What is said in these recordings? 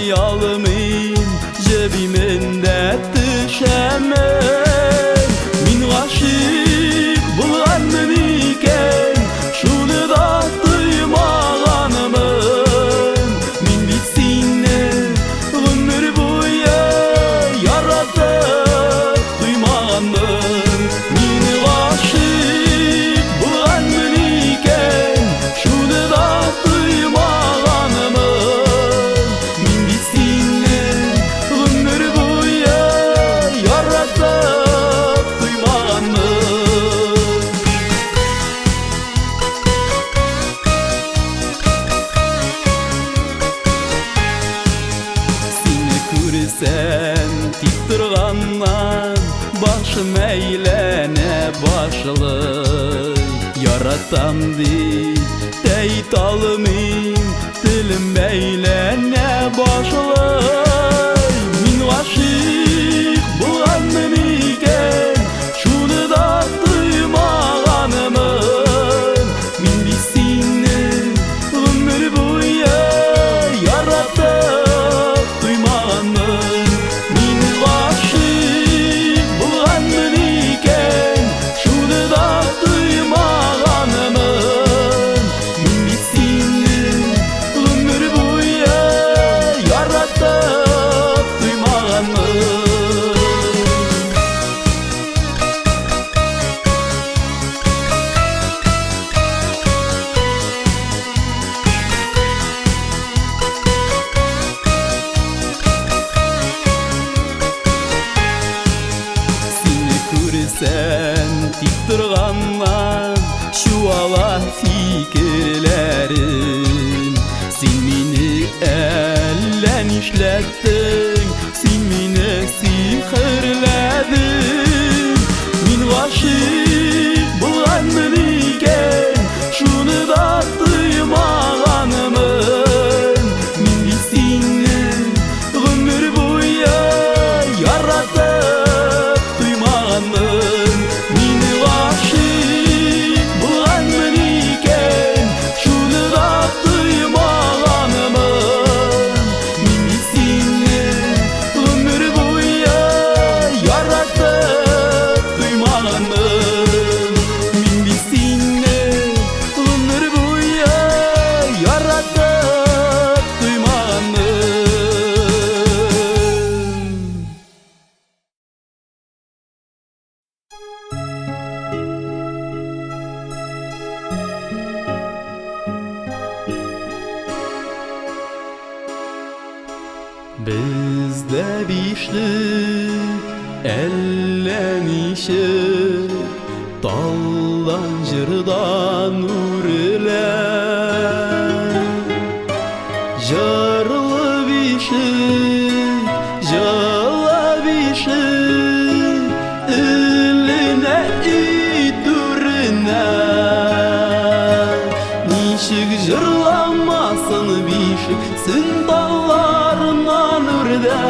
Аңлый алмыйм, җебимен дә төшәмен. Мин гашыйк булганмын икән, шуны да тоймаганмын. Мин бит сине гомер буе яратып туймаганмын. Мин гашыйк булганмын икән, шуны да тоймаганмын. Мин бит сине гомер буе яратып туймаганмын. Сине күрсәм, тик торганнан башым әйләнә башлый. Яратам дип тә әйтә алмыйм, телем бәйләнә башлый. Мин гашыйк булганмын икән, шуны да тоймаганмын. Мин бит сине гомер буе яратып туймаганмын. Мин гашыйк булганмын икән, шуны да тоймаганмын. Мин бит сине гомер буе яратып туймаганмын. Сине күрсәм, тик торганнан чуала фикерләрем. Син мине әллә нишләттең, син мине сихерләдең. Мин гашыйк булганмын икән, шуны да тоймаганмын. Мин бит сине гомер буе яратып туймаганмын. Мин гашыйк булганмын икән, шуны да тоймаганмын. Мин бит сине гомер буе яратып туймаганмын. Мин бит сине гомер буе яратып туймаганмын. Бездә бишлек әллә ничек талдан җырдан үрелә. Җырлы бишек, җылы бишек, эленә өй түренә. Ничек җырламасын бишек, син талларыннан үрдә.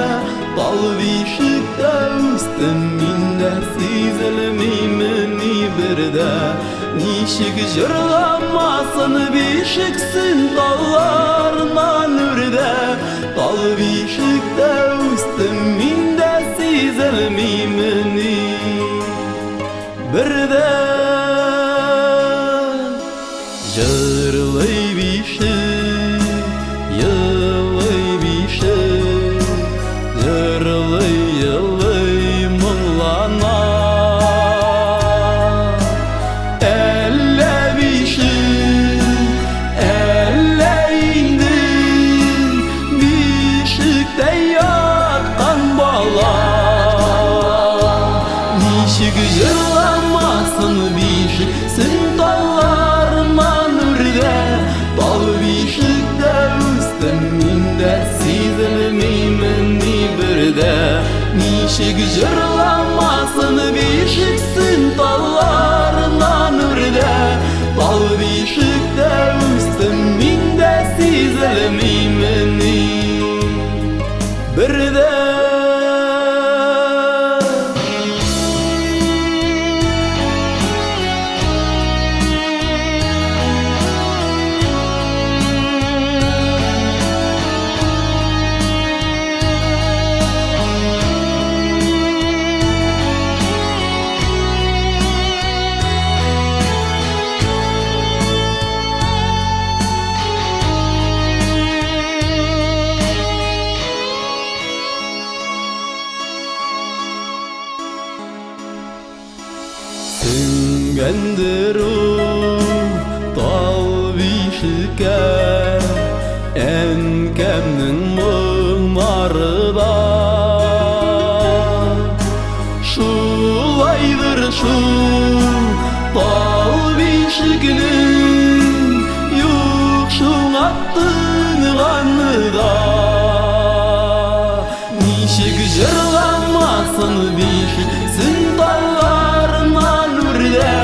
Тал бишектә үстем мин дә, сизелмимени бер дә. Ничек җырламасын бишек, син талларыннан үрдә. Тал бишектә үстем мин дә, сизелмимени бер дә. Җырлый бишек, елый бишек, җырлый, елый, моңлана. Әллә бишек, әллә инде бишектә яткан бала. Ничек җырламасын бишек, син талларыннан үрдә. Тал бишектә үстем мин дә, сизелмимени бер дә. Ничек җырламасын бишек, син талларыннан үрдә. Тал бишектә үстем мин дә, сизелмимени бер дә. Менгәндер ул тал бишеккә, әнкәмнең моңнары да. Шулайдыр шул тал бишекнең юк шуңа тынганы да. Ничек җырламасын бишек син талларыннан үрдә,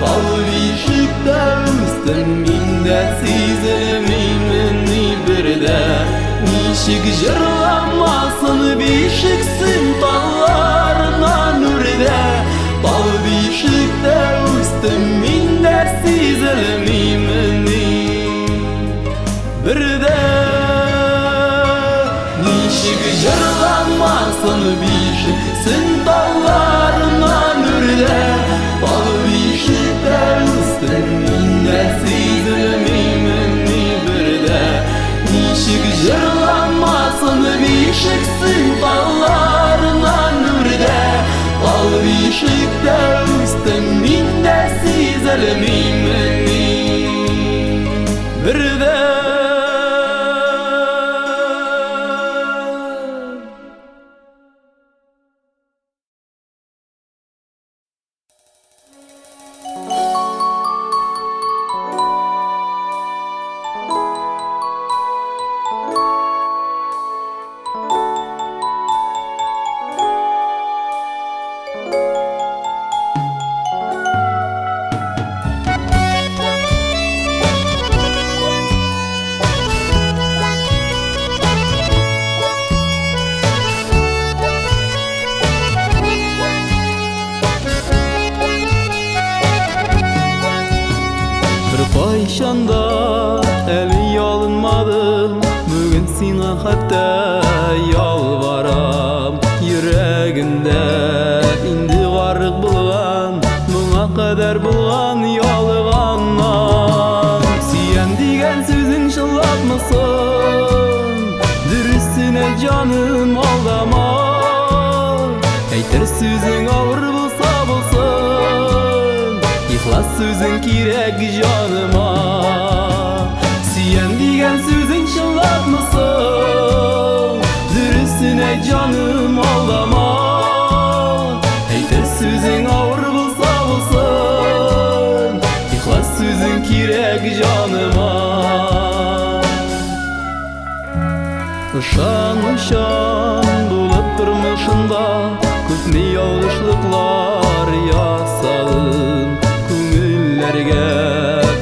тал бишектә үстем мин дә сизелмимен ни бердә. Ничек җырламасын бишек син талларыннан үрдә, тал бишектә үстем мин дә сизелмимен ни бердә. Ничек җырламасын бишек син талларыннан үрдә, тал бишектә үстем мин дә сизелмимен ни бердә. Ничек җырламасын бишек син талларыннан үрдә, тал бишектә үстем мин дә сизелмимен ни бердә. Беркайчан да әле ялынмадым, бүген сиңа хәтта ялварам. Йөрәгемдә инде гарык булган, моңа кадәр булган ялганнан. Сөям дигән сүзең чынлапмы соң? Дөресен әйт, җаным, алдама. Әйтер сүзең авыр булса булсын, ихлас сүзең кирәк җаныма. Сөям дигән сүзең чынлапмы соң? Дөресен әйт, җаным, алдама. Әйтер сүзең авыр булса булсын, ихлас сүзең кирәк җаныма. Ышанучан булып тормышында күпме ялгышлыклар ясадым. Күңелләргә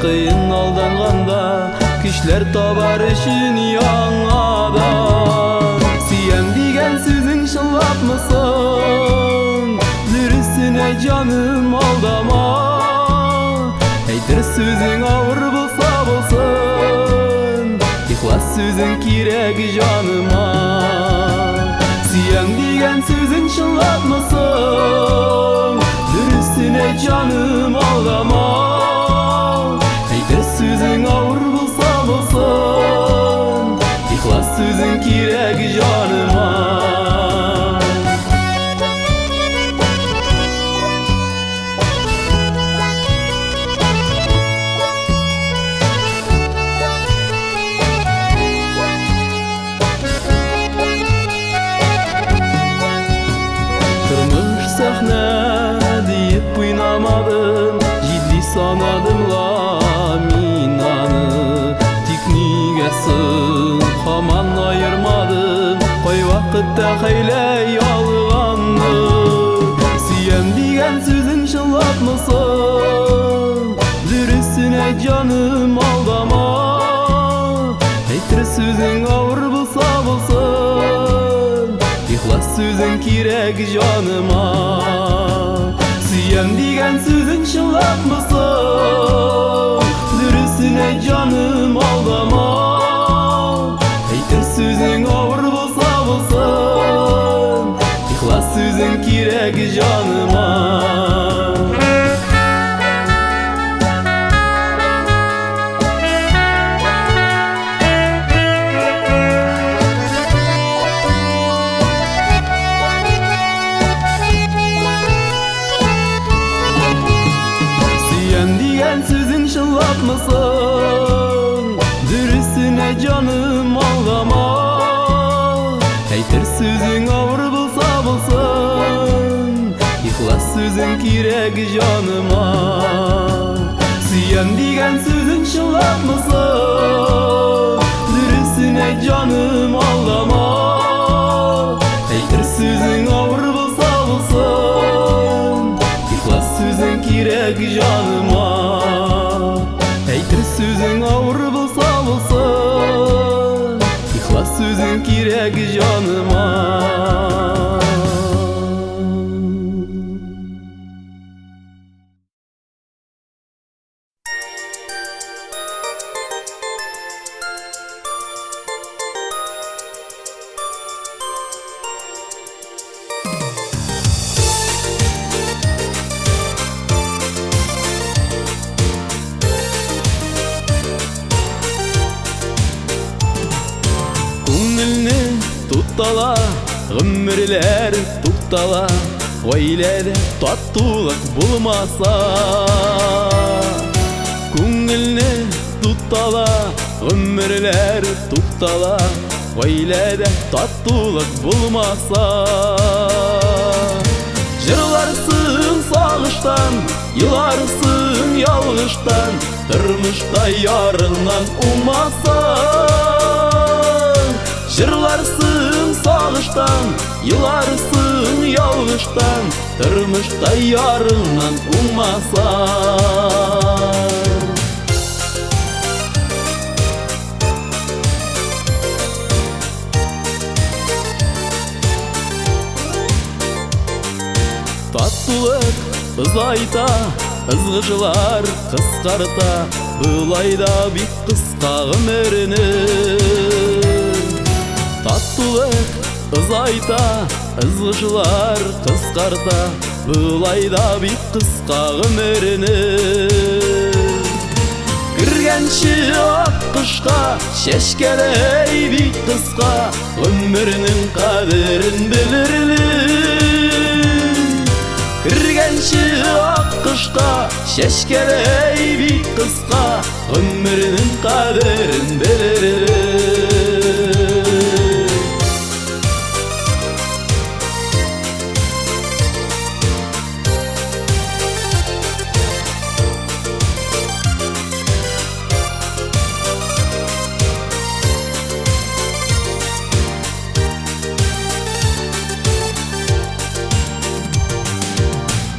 кыен алданганда көчләр табар өчен яңадан. Сөям дигән сүзең чынлапмы соң? Дөресен әйт, җаным, алдама. Әйтер сүзең авыр булса булсын, ихлас сүзең кирәк җаныма. Сөям дигән сүзең чынлапмы соң? Дөресен әйт, җаным, алдама. Әйтер сүзең авыр булса булсын, ихлас сүзең кирәк җаныма. Тормыш сәхнә диеп уйнамадым, җитди санадым ла мин аны. Тик нигә соң һаман аермадым, кайвакытта хәйлә ялганны. Сөям дигән сүзең чынлапмы соң? Дөресен әйт, җаным, алдама. Әйтер сүзең авыр булса булсын, ихлас сүзең кирәк җаныма. Сөям дигән сүзең чынлапмы соң? Дөресен әйт, җаным, алдама. Әйтер сүзең авыр булса булсын, ихлас сүзең кирәк җаныма. сүзең авыр булса булсын, ихлас сүзең кирәк җаныма. Сөям дигән сүзең чынлапмы соң? Дөресен әйт, җаным, алдама. Әйтер сүзең авыр булса булсын, ихлас сүзең кирәк җаныма. Әйтер сүзең авыр булса булсын, ихлас сүзең кирәк җаныма. Күңелне тутала, гомерләр туктала, гаиләдә татулык булмаса. Күңелне тутала, гомерләр туктала, гаиләдә татулык булмаса. Җырларсың сагыштан, еларсың ялгыштан, тормышта ярыңнан уңмасаң. Җырларсың сагыштан, еларсың ялгыштан, тормышта ярыңнан уңмасаң. Татулык озайта, ызгышлар кыскарта, болай да бик кыска гомерне. Татулык озайта, ызгышлар кыскарта, болай да бик кыска гомерне. Кергәнче ак кышка, чәчкәләй бик кыска, гомернең кадерен белерлек. Кергәнче ак кышка, чәчкәләй бик кыска, гомернең кадерен белерлек.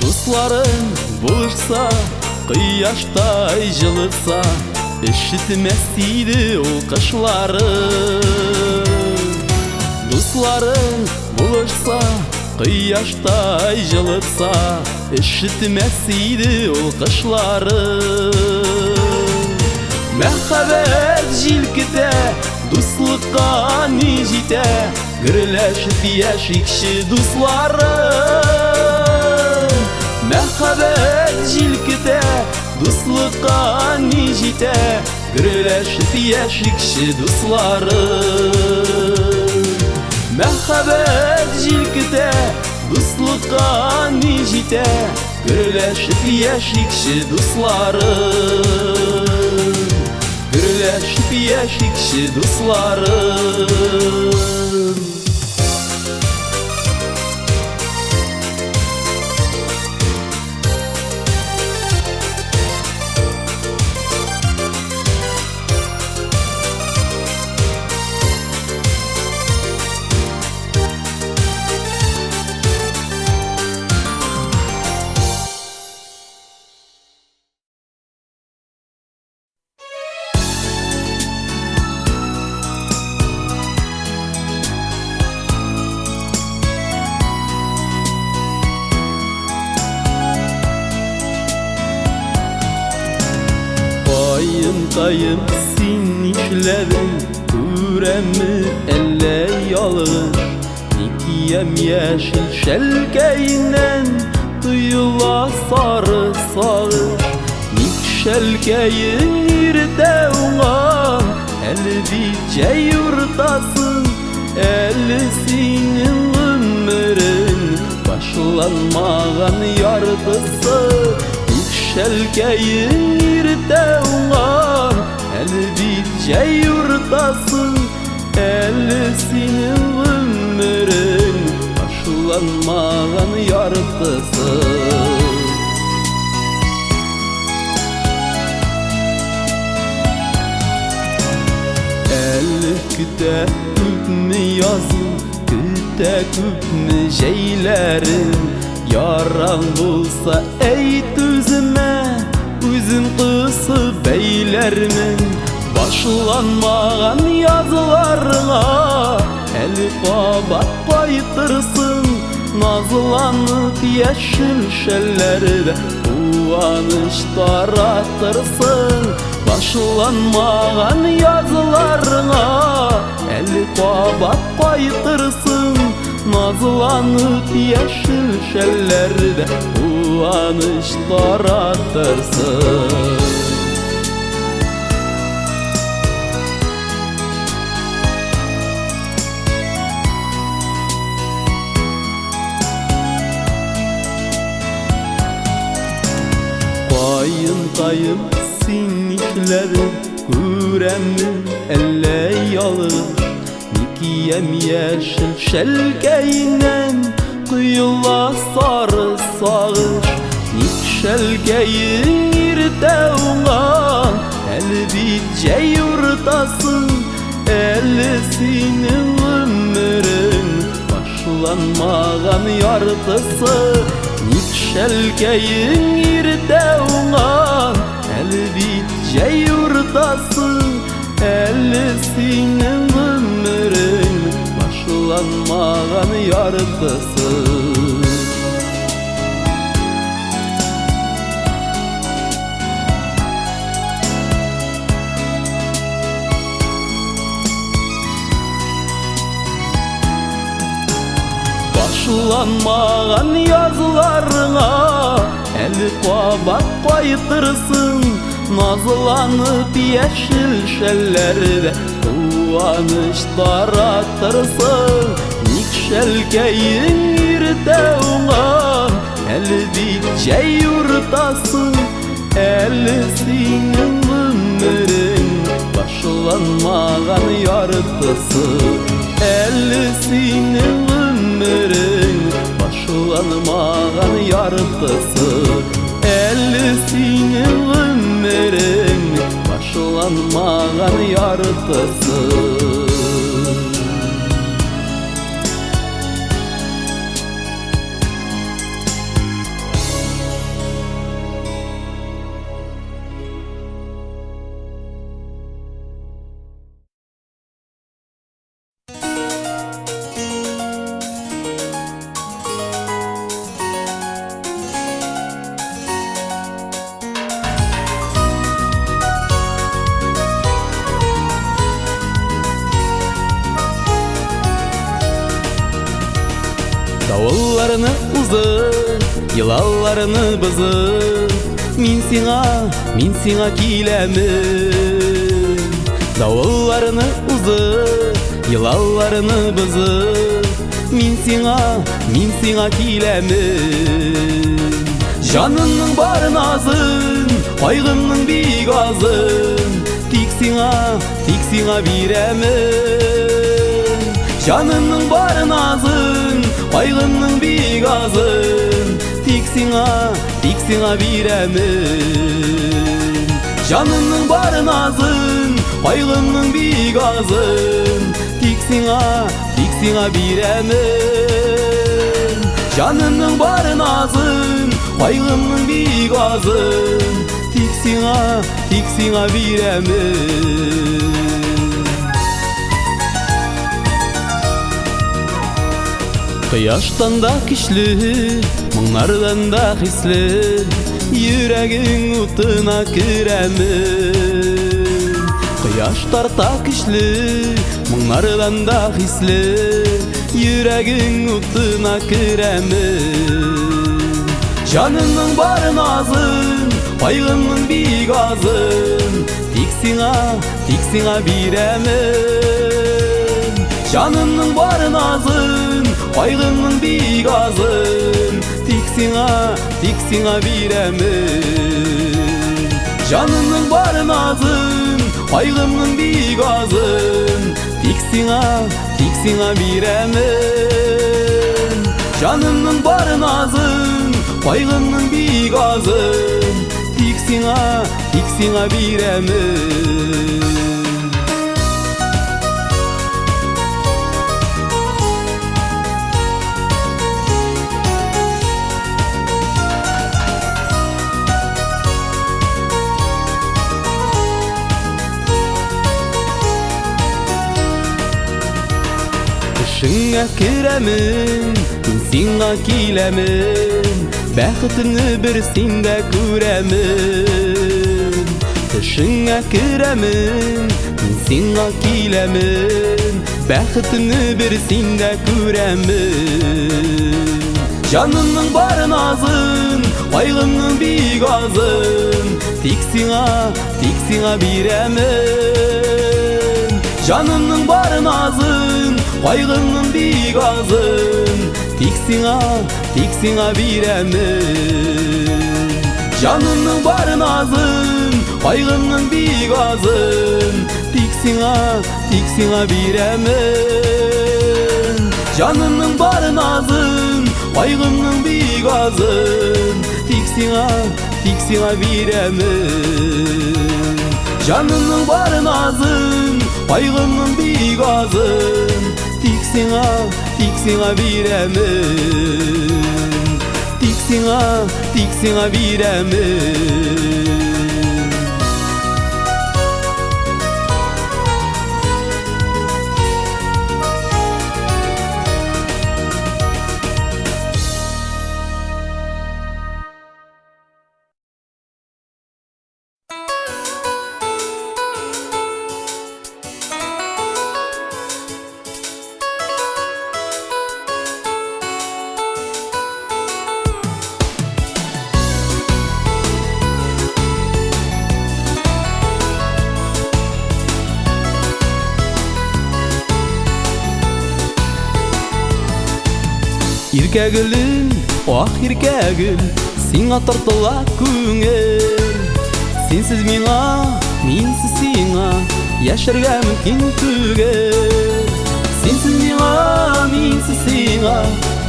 Дусларың булышса, кояштай җылытса, өшетмәс иде ул кышлары. Дусларың булышса, кояштай җылытса, өшетмәс иде ул кышлары. Мәхәббәт җилкетә, дуслыкка ни җитә, гөрләшеп яшикче дусларым. Мәхәббәт җилкетә, дуслыкка ни җитә, гөрләшеп яшикче дусларым. Мәхәббәт җилкетә, дуслыкка ни җитә, гөрләшеп яшикче дусларым. Гөрләшеп яшикче дусларым. Каенкаем, син нишләдең? Күрәмме әллә ялгыш? Ник ямь-яшел шәлкәеннән тоела сары сагыш? Ник шәлкәең иртә уңган? Әле бит җәй уртасы, әле синең гомерең башланмаган яртысы. Ник шәлкәең иртә уңган? Әле бит җәй уртасы, әле синең гомерең Башланмаган яртысы. Әле көтә күпме язың, көтә күпме җәйләрең. Яраң булса әйт үземә, үзем кысып бәйләрмен. Башланмаган язларыңа әле кабат кайтырсың. Назланып яшел шәлләрдә куаныч таратырсың. Башланмаган язларыңа әле кабат кайтырсың. Назланып яшел шәлләрдә куаныч таратырсың. Каенкаем, син нишләдең, күрәмме әллә ялгыш? Ник ямь-яшел шәлкәеннән коела сары сагыш? Ник шәлкәең иртә уңган, әле бит җәй уртасы, әле синең гомерең башланмаган яртысы. Ник шәлкәең иртә уңган, әле бит җәй уртасы, әле синең гомерең башланмаган яртысы. Башланмаган язларыңа әле кабат кайтырсың. Назланып яшел шәлләрдә куаныч таратырсың. Ник шәлкәең иртә уңган, әле бит җәй уртасы, әле синең гомерең башланмаган яртысы. Әле синең гомерең башланмаган яртысы. Әле синең гомерең башланмаган яртысы. Давылларны узып, елаларны бозып, мин сиңа киләмен. Давылларны узып, елаларны бозып, мин сиңа киләмен. Җанымның бар назын, кайгымның бик азын, тик сиңа бирәмен. Җанымның бар назын, кайгымның бик азын, тик сиңа бирәмен. Җанымның бар назын, кайгымның бик азын, тик сиңа бирәмен. Җанымның бар назын, кайгымның бик азын, тик сиңа бирәмен. Кояштан да көчле, моңнардан да хисле, йөрәгең утына керәмен. Кояш тарта көчле, моңнардан да хисле, йөрәгең утына керәмен. Җанымның бар назын, кайгымның бик азын, тик сиңа бирәмен. Җанымның бар назын, кайгымның бик азын, тик сиңа бирәмен. Җанымның бар назын, кайгымның бик азын, тик сиңа бирәмен. Җанымның бар назын, кайгымның бик азын тик сиңа, тик сиңа бирәмен. Төшеңә керәмен, мин сиңа киләмен, бәхетемне бер синдә күрәмен. Төшеңә керәмен, мин сиңа киләмен, бәхетемне бер синдә күрәмен. Җанымның бар назын, кайгымның бик азын тик сиңа, тик сиңа бирәмен. Җанымның бар назын, кайгымның бик азын тик сиңа, тик сиңа бирәмен. Җанымның бар назын, кайгымның бик азын тик сиңа, тик сиңа бирәмен. Җанымның бар назын, кайгымның бик азын тик сиңа, тик сиңа бирәмен. Җанымның бар назын, кайгымның бик азын тик сиңа, тик сиңа бирәмен. Тик сиңа, тик сиңа бирәмен. Иркә гөлем, ах иркә гөл, сиңа тартыла күңел. Синсез миңа, минсез сиңа яшәргә мөмкин түгел. Синсез миңа, минсез сиңа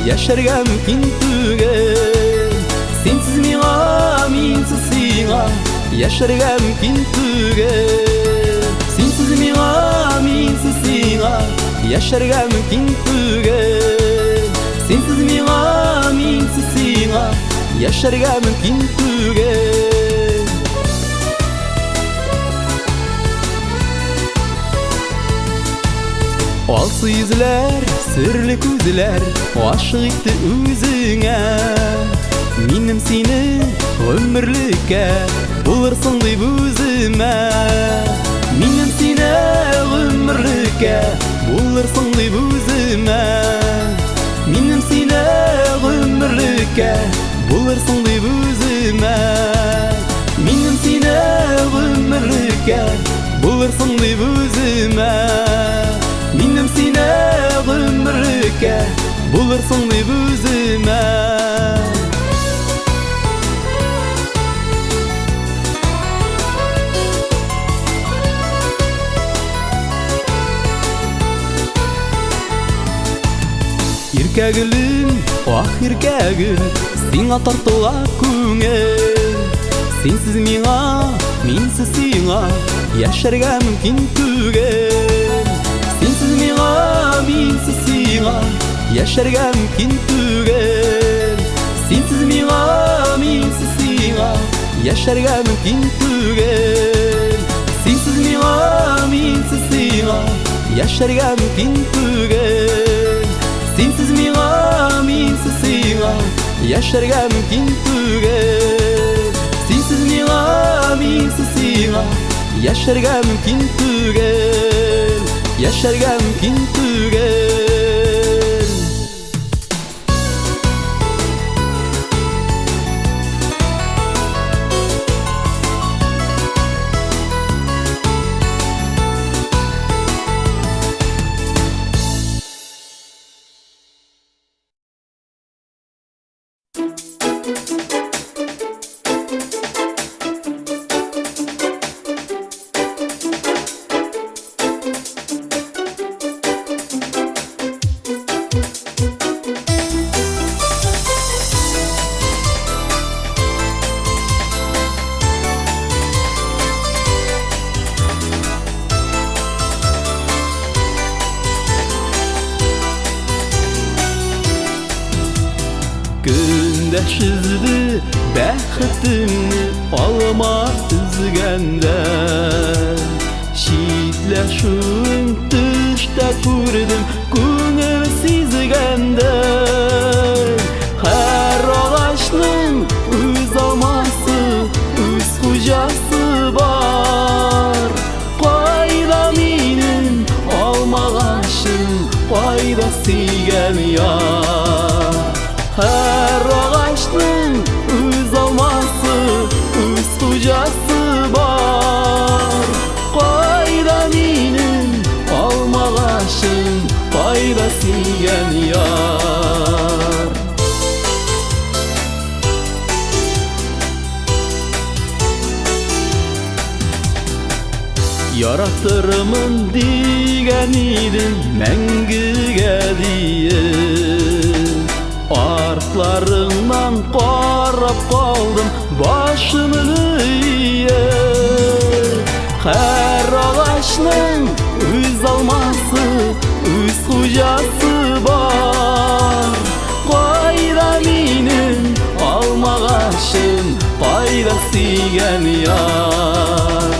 яшәргә мөмкин түгел. Синсез миңа, минсез сиңа яшәргә мөмкин түгел. Синсез миңа, минсез сиңа яшәргә мөмкин түгел. Синсез миңа, минсез сиңа яшәргә мөмкин түгел. Алсу йөзләр, серле күзләр гашык итте үзеңә. Минем сине гомерлеккә булырсың дип үземә. Минем сине гомерлеккә булырсың дип үземә. Минем сине гомерлеккә булырсың дип үземә. Минем сине гомерлеккә булырсың дип үземә. Минем сине гомерлеккә булырсың дип үземә. Иркә гөлем, ах иркә гөл, сиңа тартыла күңел. Синсез миңа, минсез сиңа яшәргә мөмкин түгел. Синсез миңа, минсез сиңа яшәргә мөмкин түгел. Синсез миңа, минсез сиңа яшәргә мөмкин түгел. Синсез миңа, минсез сиңа яшәргә мөмкин түгел. Синсез миңа, минсез сиңа яшәргә мөмкин түгел. Синсез миңа, минсез сиңа яшәргә мөмкин түгел. Яшәргә мөмкин түгел. Көндәш өзде бәхетемне алма өзгәндә. Читләшүең төштә күрдем, күңел сизгәндә. Һәр агачның үз алмасы, үз хуҗасы бар. Кайда минем алмагачым, кайда сөйгән яр? Һәр агачның үз алмасы, үз хуҗасы бар. Кайда минем алмагачым, кайда сөйгән яр? Яратырмын дигән идем мәңгегә диеп. Артларыңнан карап калдым, башымны иеп. Һәр агачның үз алмасы, үз хуҗасы бар. Кайда минем алмагачым, кайда сөйгән яр?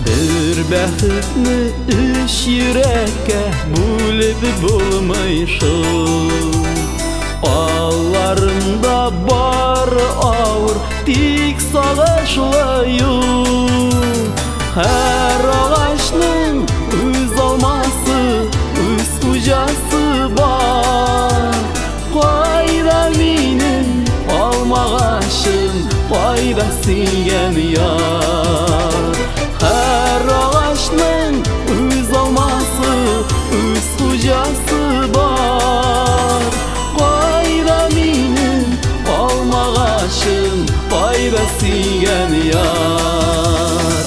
Бер бәхетне өч йөрәккә бүлеп булмый шул. Алларында бары авыр, тик сагышлы юл. Һәр агачның үз алмасы, үз хуҗасы бар. Кайда минем алмагачым, кайда сөйгән яр? Һәр агачның үз алмасы, үз хуҗасы бар. Кайда минем алмагачым, кайда сөйгән яр?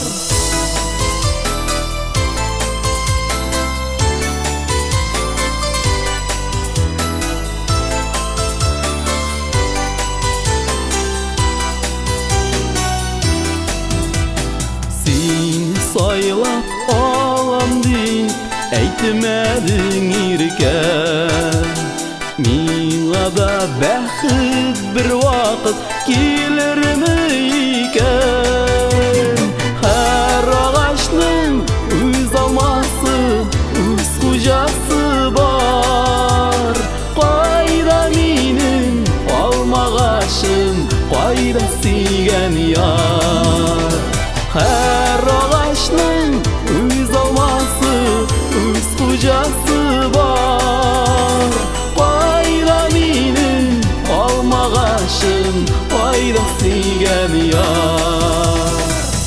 Син сайлап алам дип әйтмәдең иркә. Миңа да бәхет бер вакыт килерме икән? Һәр агачның үз алмасы, үз хуҗасы бар. Кайда минем алмагачым, кайда сөйгән яр? Һәр агачның үз алмасы, үз хуҗасы бар. Кайда минем алмагачым, кайда сөйгән яр?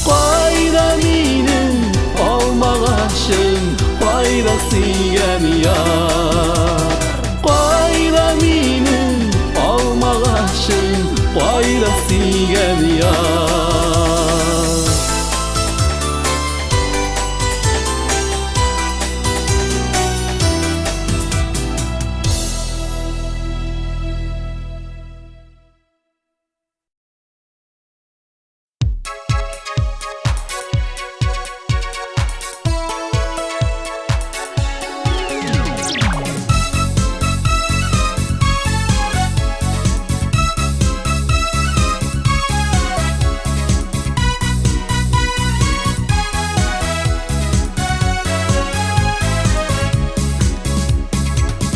Кайда минем алмагачым, кайда сөйгән яр? Кайда минем алмагачым, кайда сөйгән яр?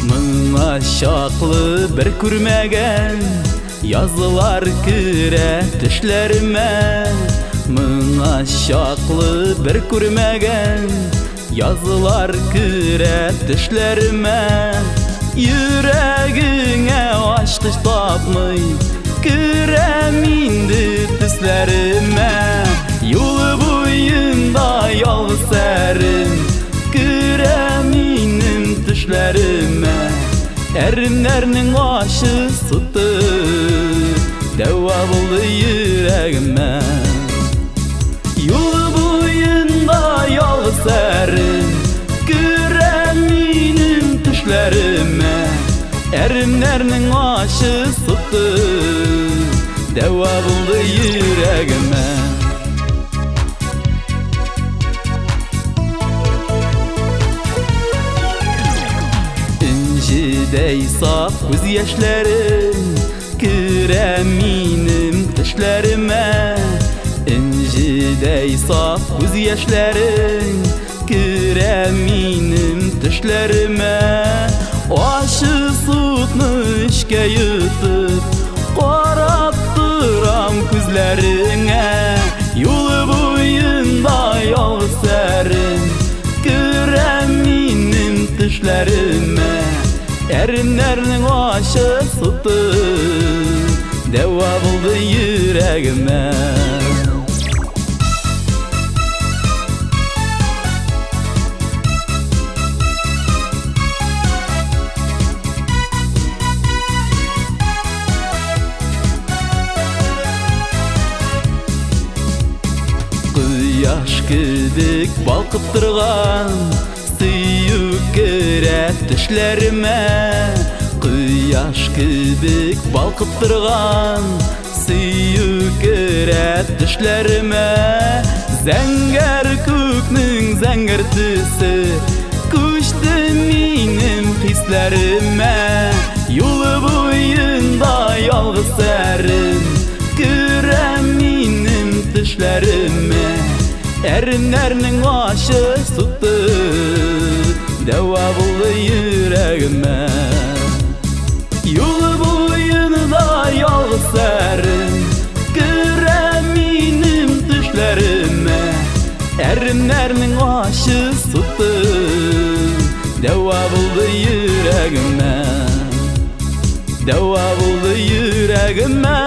Моңа чаклы бер күрмәгән язлар керә төшләремә. Моңа чаклы бер күрмәгән язлар керә төшләремә. Йөрәгеңә ачкыч тапмый керәм инде төсләремә. Юл буенда ялгыз әрем керә минем төшләремә. Әремнәрнең ачы суты дәва булды йөрәгемә. Юл буенда ялгыз әрем керә минем төшләремә. Әремнәрнең ачы суты дәва булды йөрәгемә. Энҗедәй саф күз яшьләрем керә минем төшләремә. Энҗедәй саф күз яшьләрең керә минем төшләремә. Ачы сутны эчкә йотып, карап торам күзләреңә. Юлы буенда ялгыз әрем керә минем төшләремә. Әремнәрнең ачы суты дәва булды йөрәгемә. Кояш кебек балкып торган сөю керә төшләремә. Кояш кебек балкып торган сөю керә төшләремә. Зәңгәр күкнең зәңгәр төсе күчте минем хисләремә. Юлы буенда ялгыз әрем керә минем төшләремә. Әремнәрнең ачы суты дәва булды йөрәгемә. Юлы буенда ялгыз әрем керә минем төшләремә. Әремнәрнең ачы суты дәва булды йөрәгемә. Дәва булды йөрәгемә.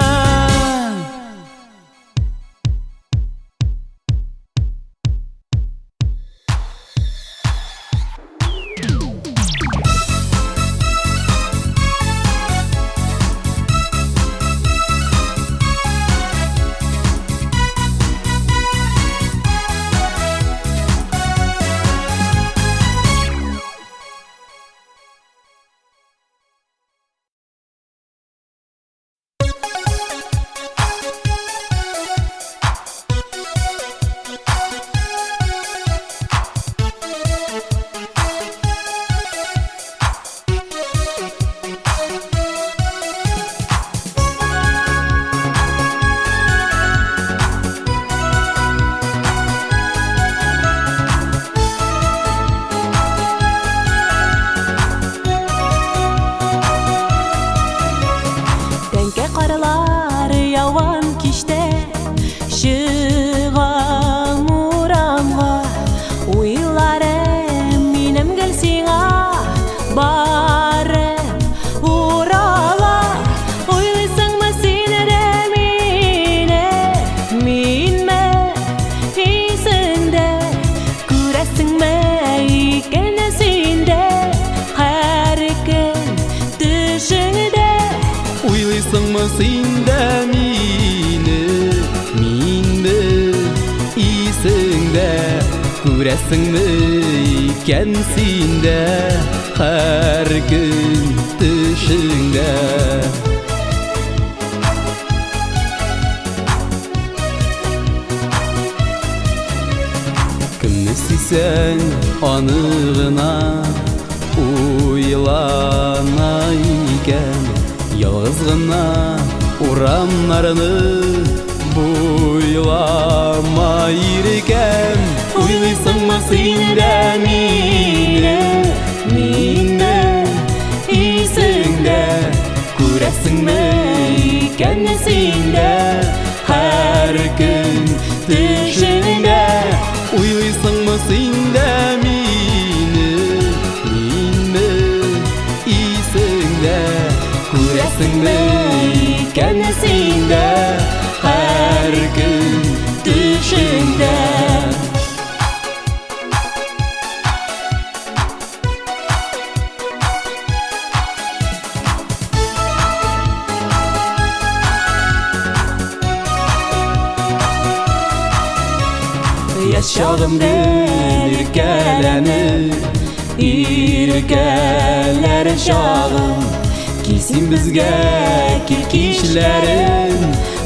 Уйлыйсыңмы син дә мине, минме исеңдә? Күрәсеңме икән син дә һәр көн төшеңдә? Кемне сөйсәң, аны гына уйлана икән. Ялгыз гына урамнарны буйлама иркәм. Уйлыйсыңмы син дә мине, мине исеңдә? Күрәсеңме икән син дә һәр көн төшеңдә? Уйлыйсыңмы син дә мине, мине исеңдә? Күрәсеңме икән син дә һәр көн төшеңдә? Яшь чагым гел иркәләнер, иркәләр чагым. Кил син безгә, кил кичләрен,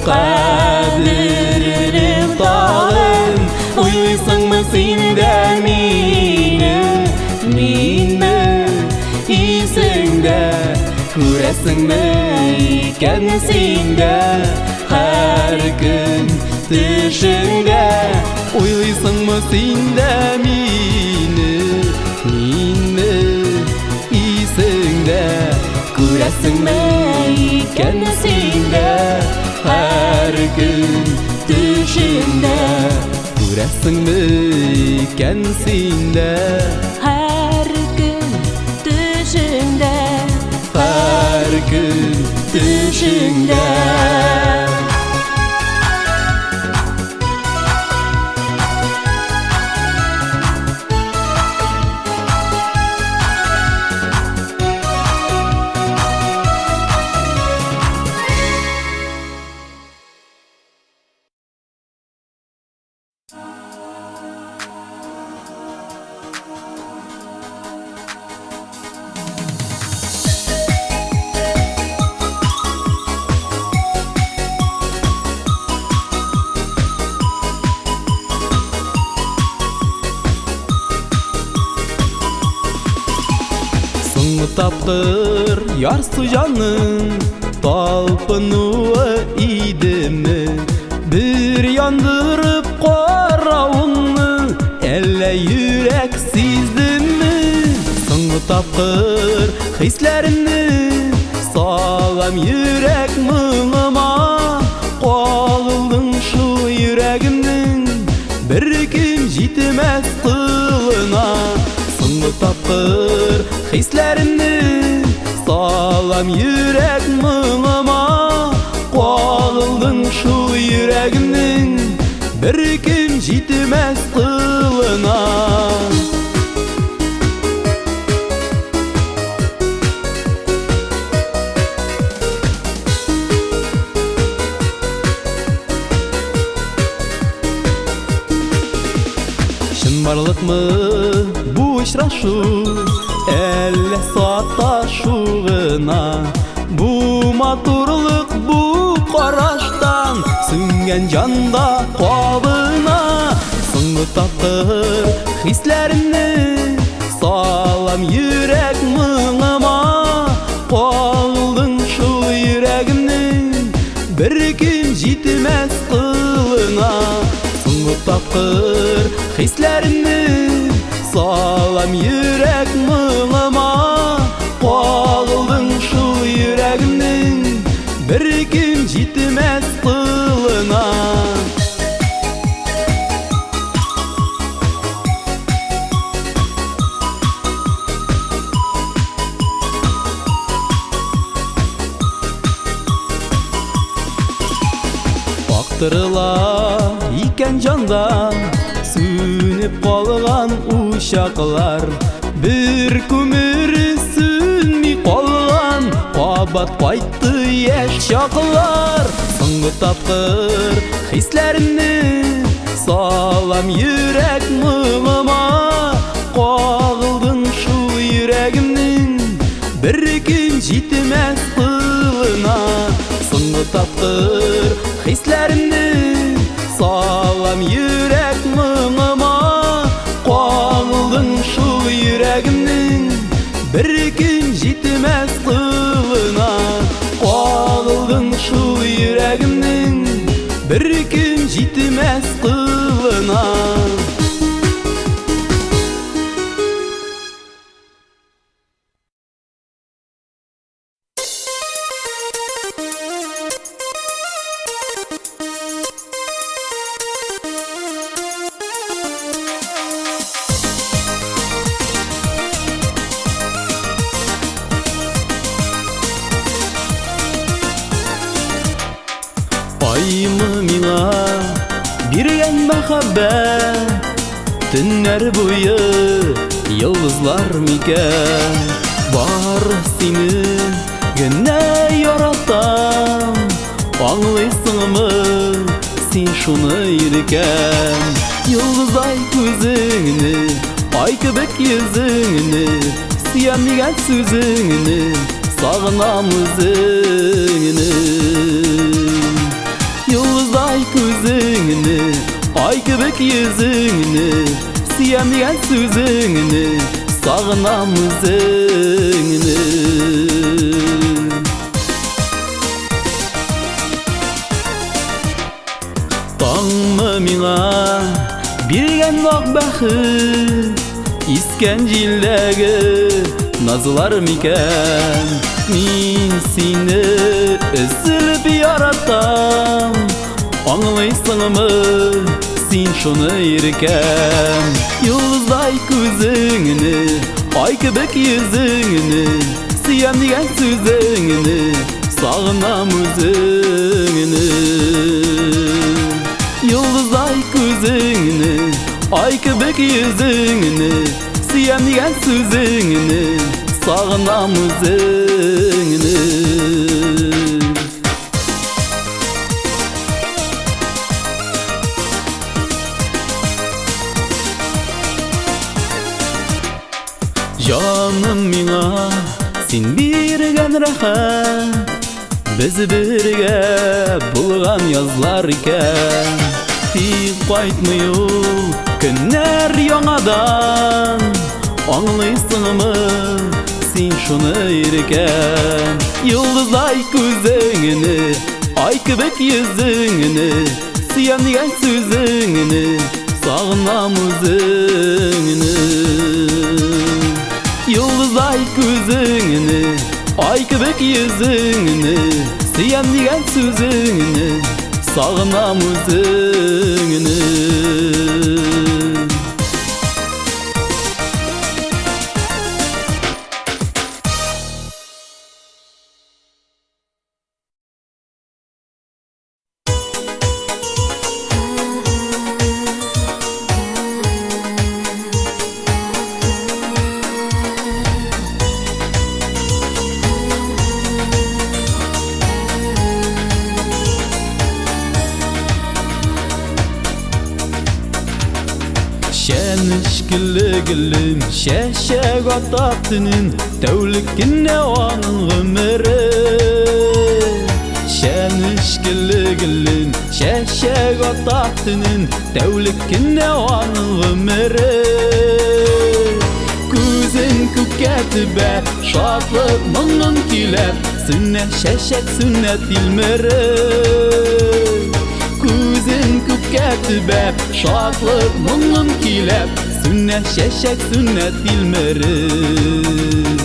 кадерлем тагын. Уйлыйсыңмы син дә мине, мине исеңдә? Күрәсеңме икән син дә һәр көн төшеңдә? Уйлыйсыңмы син дә мине, минме исеңдә? Күрәсеңме икән син дә һәр көн төшеңдә? Күрәсеңме икән син дә һәр көн төшеңдә? Һәр көн төшеңдә. Соңгы тапкыр ярсу җанның талпынуы идеме? Бер яндырып каравыңны, әллә йөрәк сиздеме? Соңгы тапкыр хисләремне салам йөрәк моңыма. Кагылдың шул йөрәгемнең бер кем җитмәс кылына. Соңгы тапкыр хисләремне салам йөрәк моңыма. Кагылдың шул йөрәгемнең бер кем җитмәс кылына. Чынбарлыкмы бу очрашу, әллә саташу гына? Бу матурлык, бу караштан сүнгән җанда кабына. Соңгы тапкыр хисләремне салам йөрәк моңыма. Кагылдың шул йөрәгемнең бер кем җитмәс кылына. Соңгы тапкыр хисләремне салам йөрәк моңыма. Кагылдың шул йөрәгемнең бер кем җитмәс кылына. Актырыла икән җанда сүнеп калган учаклар, бер күмере сүнми калган, кабат кайтты яшь чаклар. Соңгы тапкыр хисләремне салам йөрәк моңыма. Кагылдың шул йөрәгемнең бер кем җитмәс кылына. Соңгы тапкыр хисләремне салам йөрәк моңыма. Кагылдың шул йөрәгемнең бер кем җитмәс кылына. Кагылдың шул йөрәгемнең бер кем җитмәс кылына. Аймы миңа биргән мәхәббәт, төннәр буе йолдызлар микән? Бар сине генә яратам, аңлыйсыңмы син шуны иркәм? Йолдыздай күзеңне, ай кебек йөзеңне, сөям дигән сүзеңне, сагынам үзеңне. Йолдыздай күзеңне, ай кебек йөзеңне, сөям дигән сүзеңне, сагынам үзеңне. миңа биргән ак бәхет, Искән җилдәге назлар микән? Мин сине өзелеп яратам, Аңлыйсыңмы син шуны, иркәм? Йолдыздай күзеңне, ай кебек йөзеңне, Сөям дигән сүзеңне, сагынам үзеңне. Йолдыздай күзеңне, ай кебек йөзеңне, Сөям дигән сүзеңне, сагынам үзеңне. Җаным миңа син биргән рәхәт, Без бергә булган язлар икән. Тик кайтмый ул көннәр яңадан, Аңлыйсыңмы син шуны, иркәм? Йолдыздай күзеңне, ай кебек йөзеңне, Сөям дигән сүзеңне, сагынам үзеңне. Йолдыздай күзеңне, ай кебек йөзеңне, Сөям дигән сүзеңне, сагынам үзеңне. Чәнечкеле гөлем чәчәк ата төнен, Тәүлек кенә аның гомере. Чәнечкеле гөлем чәчәк ата төнен, Тәүлек кенә аның гомере. Күзен күккә төбәп, шатлык моңын көйләп, Сүнә чәчәк, сүнә тилмереп. Күзен күккә төбәп, шатлык моңын көйләп, Сүнә чәчәк, сүнә тилмереп.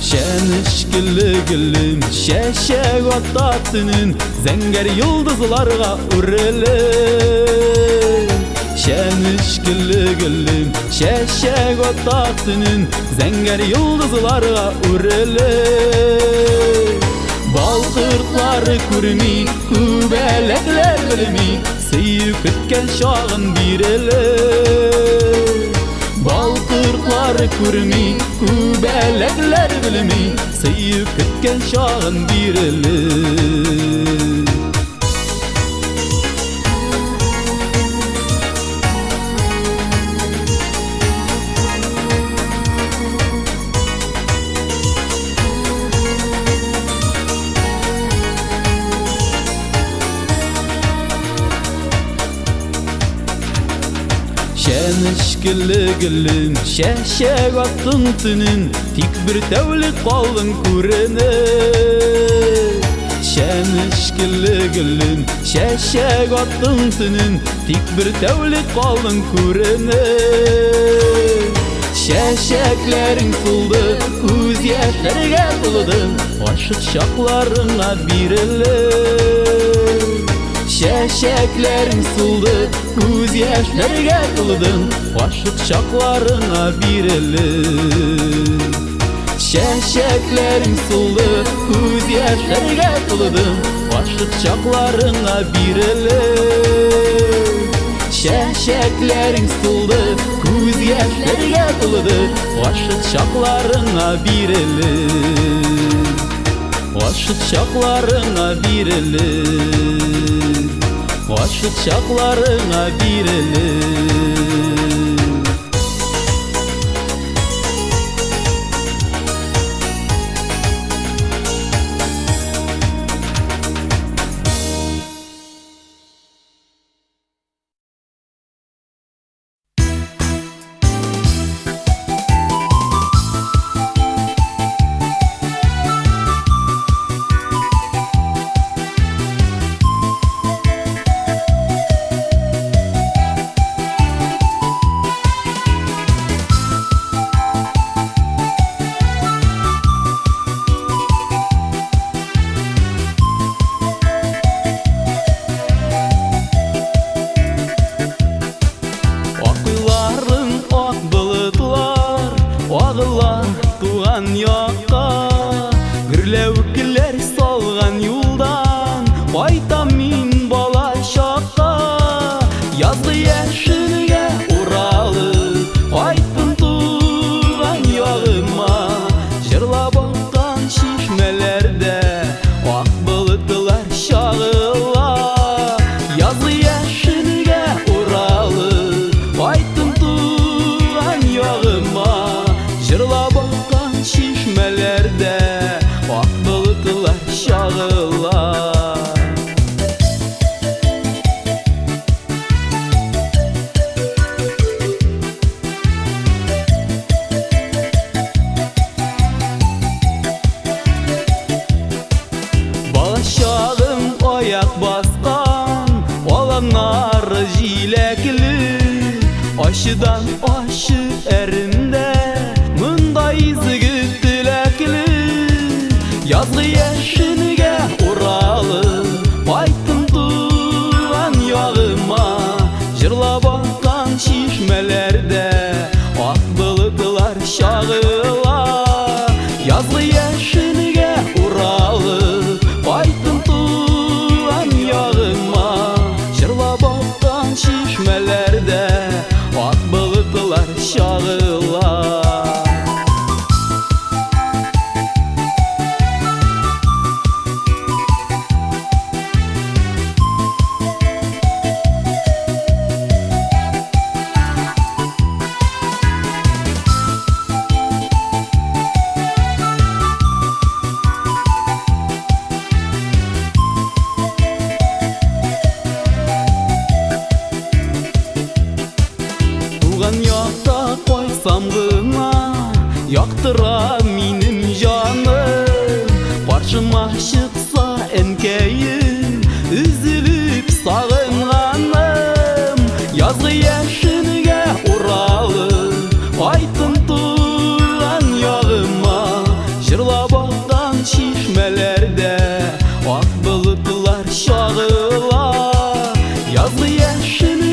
Чәнечкеле гөлем чәчәк ата төнен, Зәңгәр йолдызларга үрелеп. Чәнечкеле гөлем чәчәк ата төнен, Зәңгәр йолдызларга үрелеп. Бал кортлары күрми, күбәләкләр белми, Сөю көткән чагын бирелеп. Бал кортлары күрми, күбәләкләр белми, Сөю көткән чагын бирелеп. Чәнечкеле гөлем чәчәк аттың төнен, Тик бер тәүлек калдың күренеп. Чәнечкеле гөлем чәчәк аттың төнен, Тик бер тәүлек калдың күренеп. Чәчәкләрең сулды, күз яшьләргә тулды, Гашык чакларыңа бирелеп. Чәчәкләрең сулды, күз яшьләргә тулды, Гашык чакларыңа бирелеп. Чәчәкләрең сулды, күз яшьләргә тулды, Гашык чакларыңа бирелеп. Чәчәкләрең сулды, күз яшьләргә тулды, Гашык чакларыңа бирелеп. Гашык чакларыңа бирелеп. Гашык чакларыңа бирелеп. Ачыдан ачы әремдә монда изге теләкле. Язгы яшенгә уралып кайттым туган ягыма. Җырлап аккан чишмәләрдә ак болытлар чагыла. Язгы яшенгә уралып кайттым туган ягыма. Җырлап аккан чишмәләрдә ак болытлар чагыла. Туган якта кайтсам гына яктыра минем җаным. Каршыма чыкса әнкәем, өзелеп сагынганым. Язгы яшенгә уралып кайттым туган ягыма. Җырлап аккан чишмәләрдә ак болытлар чагыла. Язгы яшенгә